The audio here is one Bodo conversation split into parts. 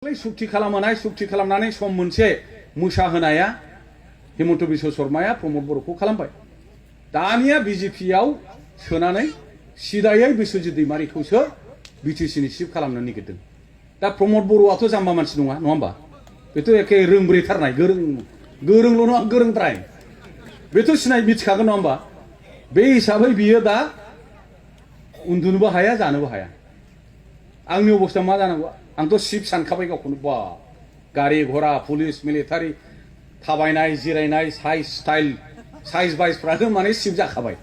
सुक्ति खालामनाय सुक्ति खालामनानै सम मोनसे मोसाहोनाया हिमन्त बिश्व शर्माया प्रमद बर'खौ खालामबाय। दानिया बिजेपियाव सोनानै सिदायै बिश्वजित दैमारिखौसो बिटिसिनि चिफ खालामनो नागिरदों। दा प्रमद बर'आथ' जाम्बा मानसि नङा होमबा? बेथ' एखे रोंब्रेथारनाय गोरोंल' नङा गोरोंद्राय। बेथ' सिनाय मिथिखागोन नङा होमबा? बे हिसाबै बियो दा उन्दुनोबो हाया जानोबो हाया। आंनि अबस्था मा जानांगौ? आंथ' चिफ सानखाबाय गावखौनो। बा गारि घोड़ा पुलिस मिलिटारि थाबायनाय जिरायनाय साइज बाइजफ्रानो माने चिफ जाखाबाय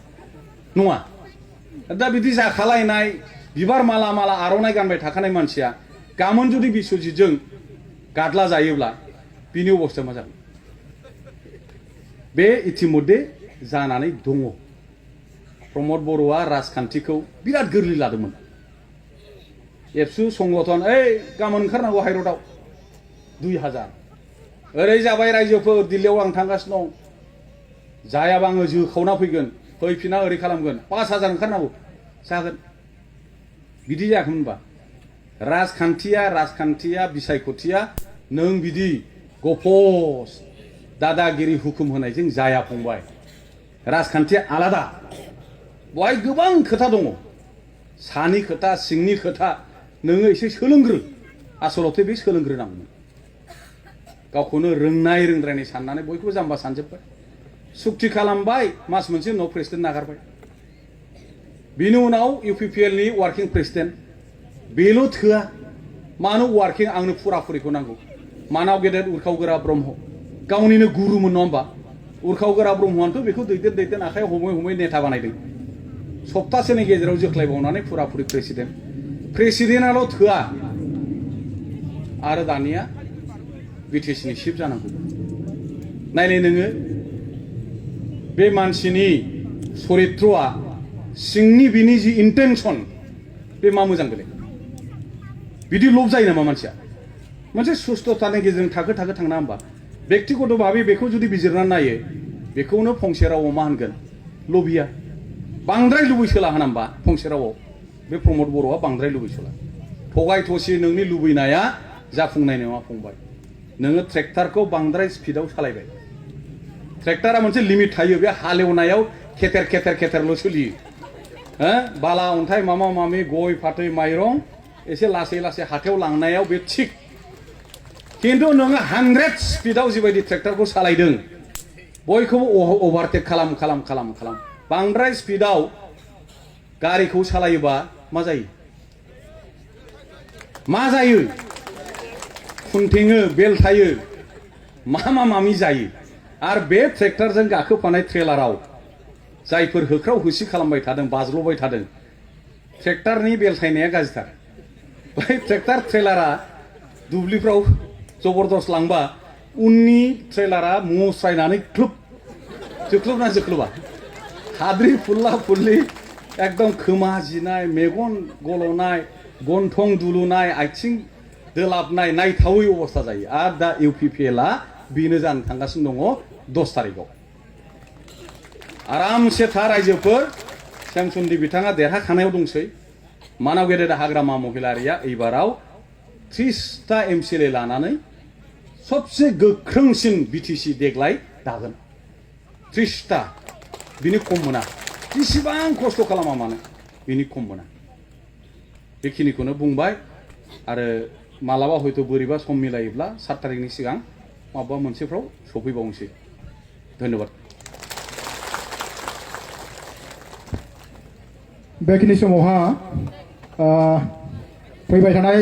नङा? दा बिदि जाखालायनाय बिबार माला माला आर'नाइ गानबाय थाखानाय मानसिया गामोन जुदि बिश्वजितजों गादला जायोब्ला बिनि अबस्था मा जागोन? बे इतिमध्ये जानानै दङ। प्रमद बर'आ राजखान्थिखौ बिराद गोरलै लादोंमोन। एबसु संगठन गामोन ओंखारनांगौ हाइरडआव 2000 ओरै जाबाय रायजोफोर दिल्लीयाव आं थांगासिनो दं जायाबा आङो जोखावना फैगोन फैफिना ओरै खालामगोन 5000 ओंखारनांगौ जागोन। बिदि जायाखैमोनबा राजखान्थिया बिसायख'थिया नों बिदि गफस दादागिरि हुकुम होनायजों जाया फंबाय। राजखान्थिया आलादा। बहाय गोबां खोथा दङ। सानि खोथा सिंनि खोथा नोङो एसे सोलोंग्रो। आसलथे बे सोलोंग्रोनांगौमोन। गावखौनो रोंनाय रोंद्रायनाय साननानै बयखौबो जाम्बा सानजोब्बाय। सुक्ति खालामबाय मास मोनसे उनाव प्रेसिडेन्ट नागारबाय। बिनि उनाव UPPL नि वार्किं प्रेसिडेन्ट। बेल' थोआ। मानो वार्किं आंनो फुराफुरिखौ नांगौ। मानाव गेदेर उरखावगोरा ब्रह्म गावनिनो गुरुमोन नङा होमबा? उरखावगोरा ब्रह्मआनोथ' बेखौ दैदेन आखायाव हमै नेता बानायदों। सप्तासेनि गेजेराव जोख्लायबावनानै फुराफुरि प्रेसिडेन्टआल' थोआ आरो दानिया बिटिसिनि चिफ जानांगौ। नायलाय नोङो बे मानसिनि चरित्रआ सिंनि बिनि जि इन्टेनसन बे मा मोजां बेलाय? बिदि लब जायो नामा मानसिया? मोनसे सुस्थतानि गेजेरजों थाखो थांना होमबा? बेक्तिगत भाबै बेखौ जुदि बिजिरनानै नायो बेखौनो फंसे रावाव मा होनगोन? लबिया। बांद्राय लुबैसोला होनांबा फंसे रावाव बे प्रमद बर'आ बांद्राय लुबैसोला। थगाय थसि नोंनि लुबैनाया जाफुंनाय नङा फंबाय। नोङो ट्रेक्टरखौ बांद्राय स्पिडआव सालायबाय। ट्रेक्टरा मोनसे लिमिट थायो। बे हालेवनायाव खेथेर सोलियो। बाला अन्थाइ मामा मामि गय फाथै माइरं एसे लासै हाथायाव लांनायाव बे थिग। खिन्थु नोङो 100 स्पिडआव जिबायदि ट्रेक्टरखौ सालायदों बयखौबो अभारटेक खालाम बांद्राय स्पिडआव गारिखौ सालायोबा मा जायो? खुन्थेङो बेलथायो मामि जायो। आरो बे ट्रेक्टरजों गाखोफानाय ट्रेलाराव जायफोर होख्राव होसि खालामबाय थादों बाज्ल'बाय थादों ट्रेक्टरनि बेलथायनाया गाज्रिथार। बै ट्रेक्टर ट्रेलारा दुब्लिफ्राव जबरदस्त लांबा उननि ट्रेलारा मस्रायनानै जोख्लोबा हाद्रि फुल्ला एकदम खोमा जिनाय मेगन गल'नाय गन्थं दुलुनाय आथिं दोलाबनाय नायथावै अबस्था जायो। आरो दा UPPLआ बेनो जानो थांगासिनो दङ 10 तारिखआव। आरामसे था रायजोफोर सेमसुन्दि बिथाङा देरहाखानायाव दंसै। मानाव गेदेर हाग्रामा महिलारिया एबाराव 30टा MCLA लानानै सबसे गोख्रोंसिन बिटिसि देग्लाय दागोन। 30टा बिनि खम मोना। जेसेबां खस्थ' खालामा मानो बिनि खम मोना। बेखिनिखौनो बुंबाय आरो मालाबा हयथ' बोरैबा सम मिलायोब्ला 7 तारिखनि सिगां माबा मोनसेफ्राव सफैबावनोसै। धन्यबाद। बेखिनि समावहा फैबाय थानाय